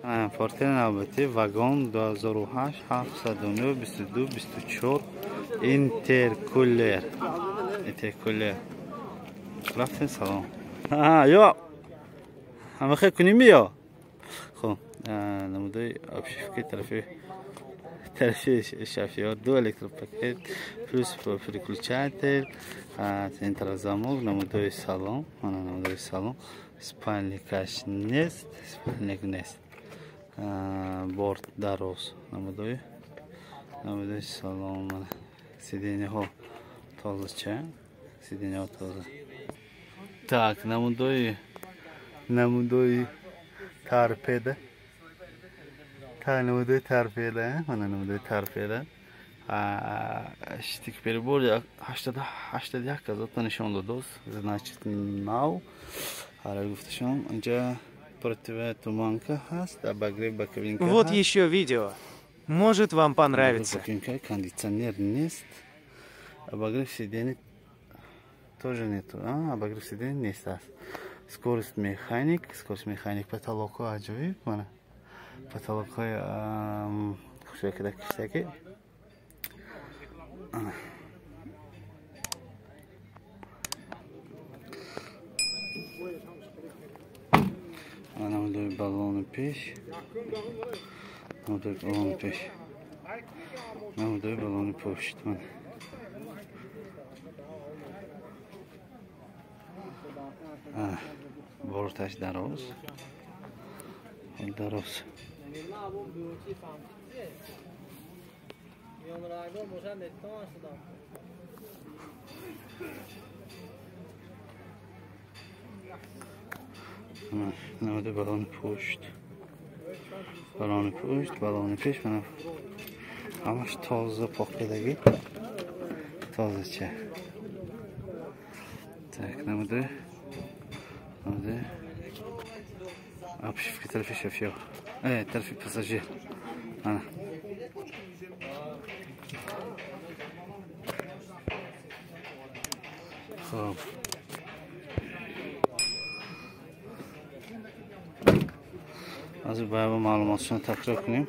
Портери навбатӣ вагон 2008 709 22 24 интеркулер. Интеркулер. Рафтем, салом. Ё. Ҳамахе кунем ё. Хуб, намудаи обшивки тарафи шофёр, ду электропакет, плюс переключатель, центрозамок, намудаи салон, ана намудаи салон, спальникаш нест, спальник нест. Борт дароз, намудаи салон, сиденьяҳо тозача, сиденьяҳо тоза. Так, намудаи торпеда. Намудаи торпеда, мана намудаи торпеда. Штик перебор 81 ҳазорта нишон додост. Значит, нав. Ҳара гуфташон, инҷа противотуманка ҳаст, обогрев боковинка. Вот еще видео. Может, вам понравится. Кондиционер нест. Обогрев сидений тоже нету. Обогрев сидений нест аст. Скорость механик, потолокҳо аҷоиб, мана. Потолокҳои хушакида киштаки. Намудои баллони пеш, намудои баллони пеш, намудои баллони пушт. Мана. Борташ дароз, дароз. Намудаи баллони пушт, баллони пушт, баллони пеш. Мана ҳамаш тоза покидагӣ, тозача. Так, намудаи обшивки тарафи шофёр, тарафи пассажир. Ана. Хоб. Аз бояд маълумотшон такрор кунем.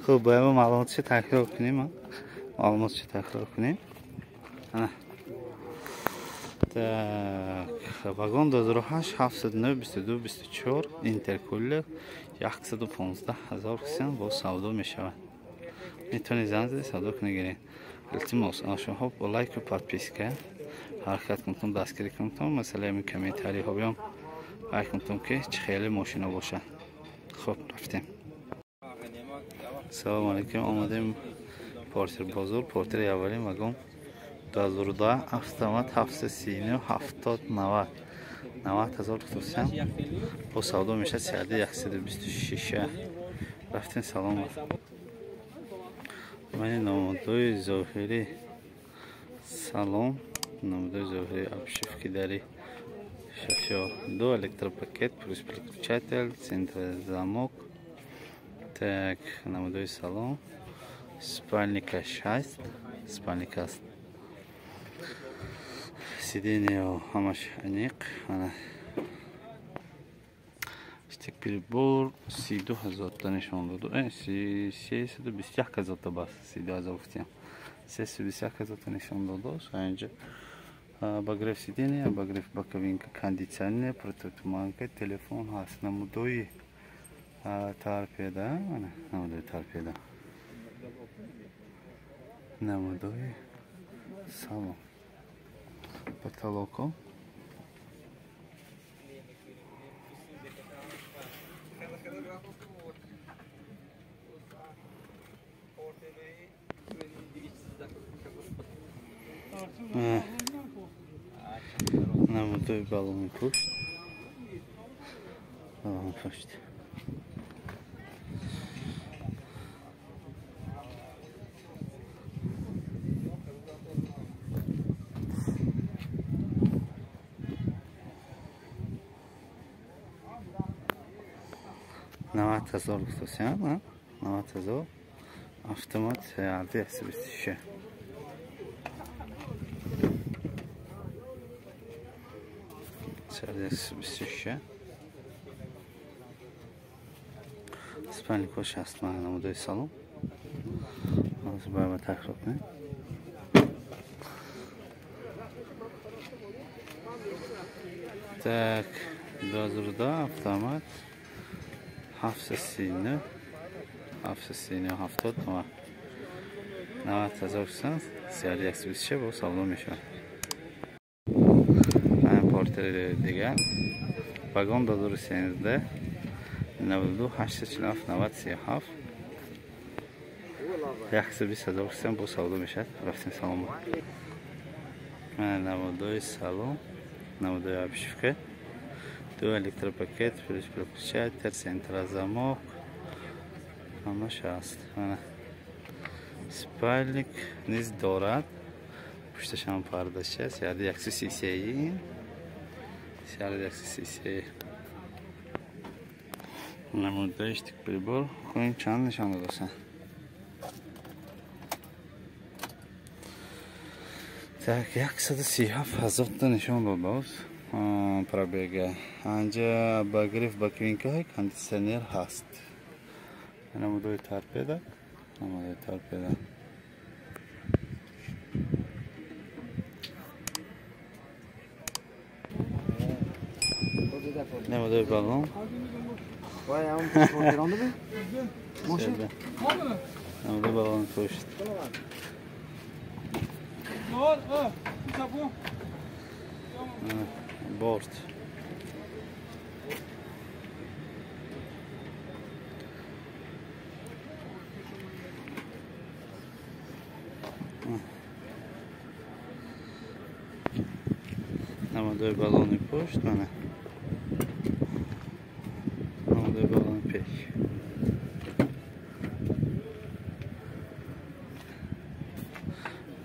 Хуб, бояд маълумотшо такрор кунем. Маълумотшо такрор кунем. Ана. Так, вагон 2008 709 22 24 интеркулер 115 ҳазор кисен бо савдо мешавад. Метавонед занг зада савдо кунед гиред. Илтимос, шумо бо лайку подписка ҳаракат кунтон, дастгирӣ кунтон, масъалаи ҳамин комментариҳо биём лайк кунтон, ки чӣ хеле мошино бошад. Хуб, рафтем. Салом алейкум, омадем Портер бозор, Портери аввалин вагон 2010 автомат 739 70 90 90 ҳазор гуфтусям бо савдо мешавад 126. Рафтем, салом. Мани намудои зоҳирӣ салон, намудои зоҳирӣ обшивки дари шофёр, ду электропакет плюс переключатель, центрозамок. Так, намудои салон, спальника 6, спальник аст. Сиденье ҳамаш аниқ. Ана. Штик прибор 32 ҳазорта нишон доду. 321 ҳазорта бас, 32 ҳазор гуфтем. 321 ҳазорта нишон доду. Инҷа обогрев сиденья, обогрев боковинка, кондиционер, противотуманка, телефон ҳаст. Намудои торпеда, ана намудои торпеда. Намудои салон. Потолоко. Намудои баллони пушт. Баллони пушт. Навад ҳазор гуфтусям, 90 ҳазор автомат 126. 126. Спальникош ҳаст, мана намудои салон. Ҳозир бояд такрор кунем. Так, 2002 автомат 739 739 70 90 90 ҳазор сом 3126 бо савдо мешавад. Портери дигар вагон 2013 92 847 90 37 120 ҳазор сом бо савдо мешавад. Рафтем салом. Намудои салон, намудои обшивка, ду электропакет, плюс переключатель, центрозамок, ҳамаш ҳаст. Спальник низ дорад, пушташам пардаша, сиарди 133, сиарди 133. Намудои штик-прибор, хоҳем чанд нишон додаса. Так, 137 ҳазорта нишон додааст пробега. Анҷа ба гриф ба квинкаҳои кондитсионер ҳаст. Намудои торпеда, намудои торпеда. Намудои баллон. Намудои баллони пушт. Борт. Намудои баллони пушт, мана. Намудои баллони пеш.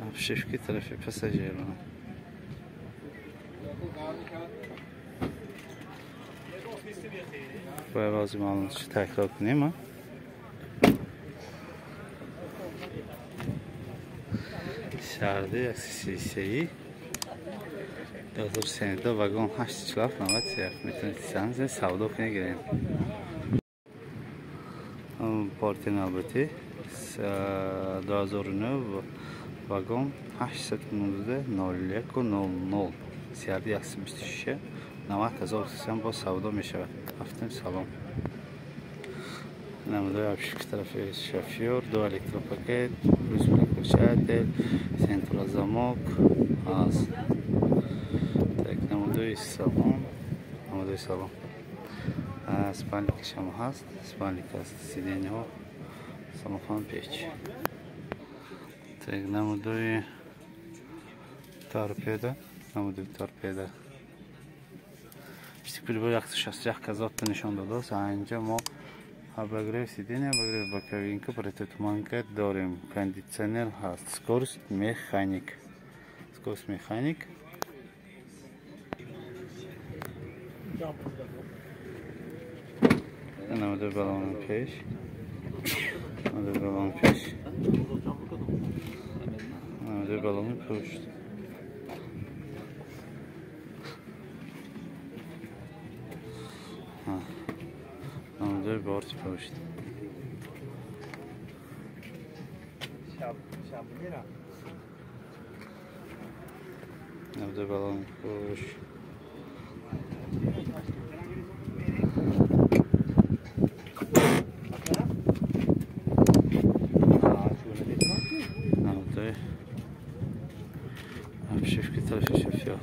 Обшивки тарафи пассажирона. Бояд баъзе маълумотшо такрор кунем. Сарди 133 2013 вагон 847 97 метавонед санзе савдо кунед гирем. Порти навбатӣ 2009 вагон 819 01 00 сиарди 126 90 ҳазор сом бо савдо мешавад. Рафтем салом. Намудои обшивки тарафи шофёр, ду электропакет, плюс переключатель, центрозамок ҳаст. Так, намудои салон, намудои салон. Спальникашам ҳаст, спальник ҳаст, сиденьяҳо, салонхон печ. Так, намудои торпеда, намудои торпеда. Прибор 161 ҳазорта нишон додааст. Анҷа мо обогрев сиденья, обогрев боковинка, противотуманка дорем. Кондитсионер ҳаст. Скорость механик. Скорость механик. Намудои баллони пеш. Намудои баллони пеш. Намудои баллони пушт. Намудои борти пушт. Намудои баллони пушт. Намудои обшивки тарафи шофёр.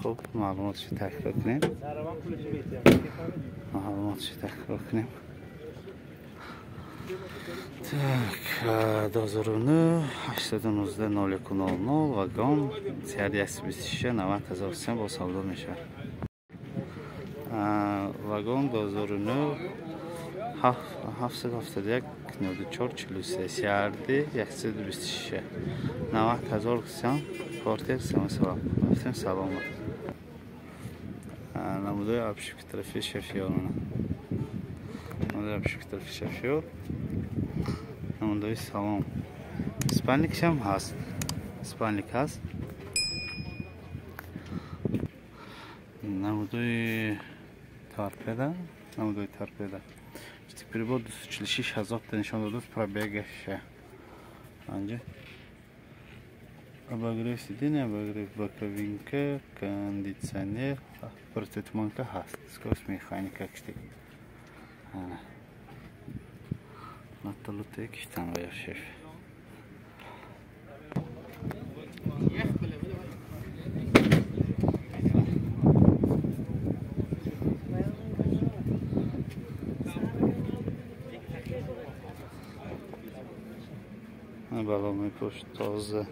Хуб, маълумотшо такрор кунем. Маълумотшо такрор кунем. Так, 2009 819 01 00 вагон сиарди 126 90 ҳазор сом бо савдо мешавад. Вагон 2009 771 94 43 сиарди 126 90 ҳазор сом портер салом. Рафтем салом. Намудои обшивки тарафи шофёр. Намудои обшивки тарафи шофёр. Намудои салон. Спальникшам ҳаст. Спальник ҳаст. Намудои торпеда, намудои торпеда. Прибор 246 ҳазор та нишон додааст пробегаша. Анҷа обогрев сиденья, обогрев боковинка, кондиционер, протитуманка ҳаст. Скорость механика кишти. Латалуте киштан ва шеф. Балони пушт тоза.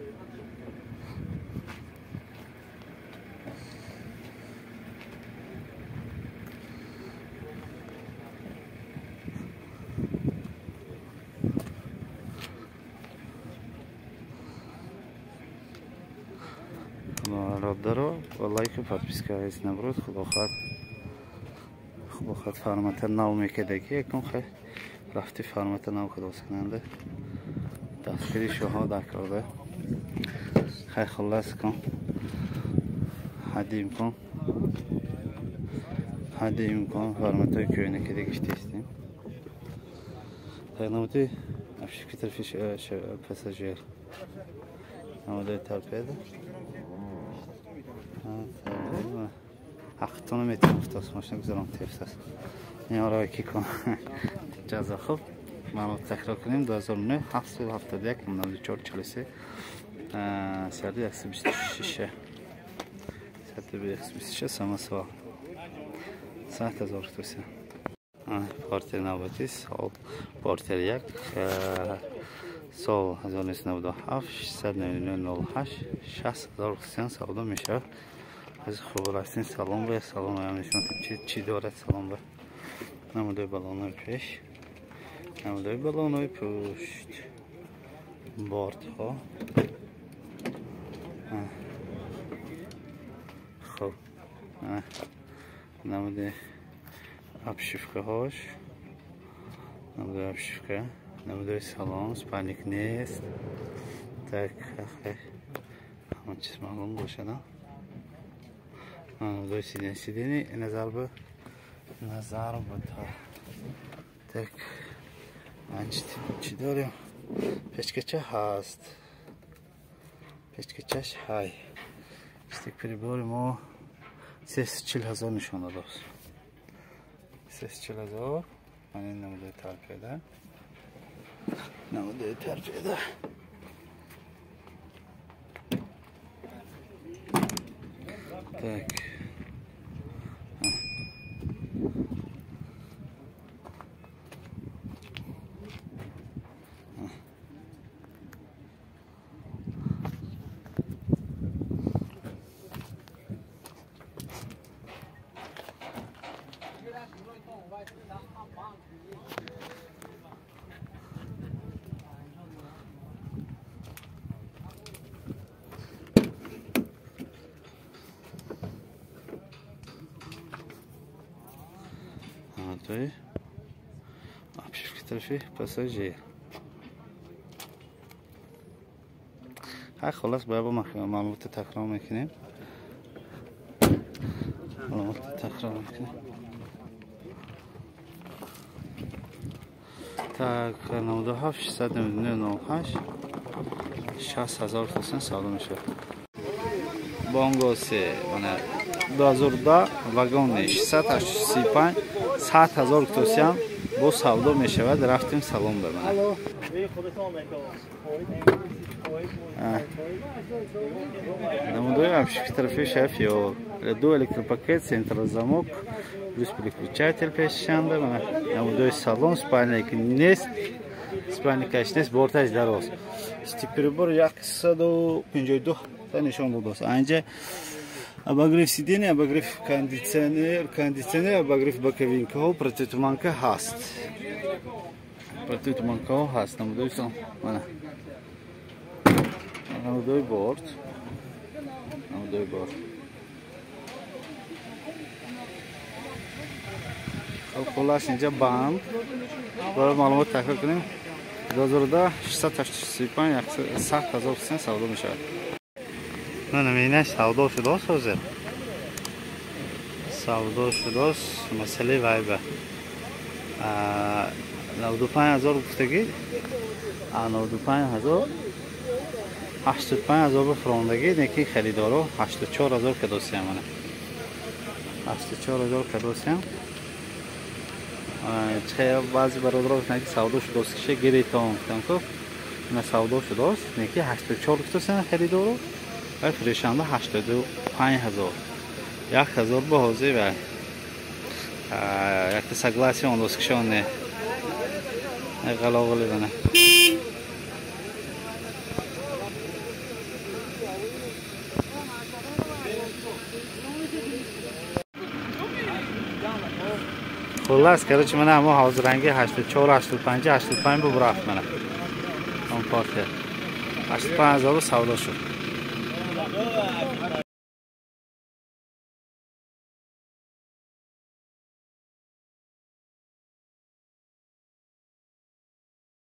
Бародаро, лайку подписка ҳеҷ набурд. Худо хоҳад формата нав мекардаки якум хай рафти формата нав худос кунанда. Дастгири шуҳо дакарда. Хай хуллас кун. Ҳадди имкон. Ҳадди имкон форматаи кӯҳна ки гиштистем. Намуди обшивки тарафи пассажир. Намуди торпеда. Ҳақтона метавон гуфтааст машина гузарон тефтааст. Ин ки кун. Ҷазо хуб. Маълумот такрор кунем 2009 771 94 43 126 126 самосвал 100,000 туся. Портер навбатӣ сол портер 1 сол 1997 699 08 60,000 хусиян савдо мешавад. Аз хуб растин салон ба салон ҳам нишон чӣ дорад салон ба. Намудаи балонҳои пеш, намудаи балонҳои пушт, бортҳо. Хуб, намудаи обшивкаҳош, намудаи обшивка, намудаи салон, спальник нест. Так, ҳама чиз маълум бошад. Намудаи сиденье назар ба так чӣ дорем? Печкача ҳаст, печкачаш ҳай. Стик прибори мо 340,000 нишон додааст. 340,000. Ман ин намудаи торпеда, намудаи торпеда. Так. Обшивки тарафи пассажир. Ҳай хуллас бояд бо маълумотро такрор мекунем. Маълумотро такрор мекунем. Так 97 699 08 60,000 хусен савдо мешавад. Бонго се мана 2010 вагони 635 100,000 тосиям бо савдо мешавад. Рафтем салон ба мана. Намудои обшивки тарафи шаф ё ду электропакет, центрозамок, плюс переключатель пешшанда. Намудои салон, спальник нест, спальникаш нест, борташ дароз. Стик прибор 152 та нишон додааст. Анҷа обогрев сиденья, обогрев кондиционер, обогрев боковинкаҳо, протитуманка ҳаст. Протитуманкаҳо ҳаст. Намудои салон. Мана. Намудои борт. Намудои борт. Хуллас инҷа банд. Барои маълумот такрор кунем. 2010 685 100,000 хусен савдо мешавад. Мана минаш савдо шудааст ҳозир. Савдо шудост, масъалаи вайба. 95 000 гуфтагӣ, 95 000 85 000 бифрондагӣ, неки харидоро 84 000 кадосиям мана. 84 000 кадосиям. Чӣ баъзе бародаро гуфтанд ки савдо шудост, киша гиритон гуфтам ку. Ина савдо шудост, неки 84 гуфтасиям харидоро ва фурӯшанда 85 000. 1000 ба ҳозир ва якта согласие он дост кишон не. Ғалоғили бана. Хуллас, короче, мана ҳамо ҳозиранги 84, 85, 85 бу рафт мана. Он партия. 85 000 савдо шуд.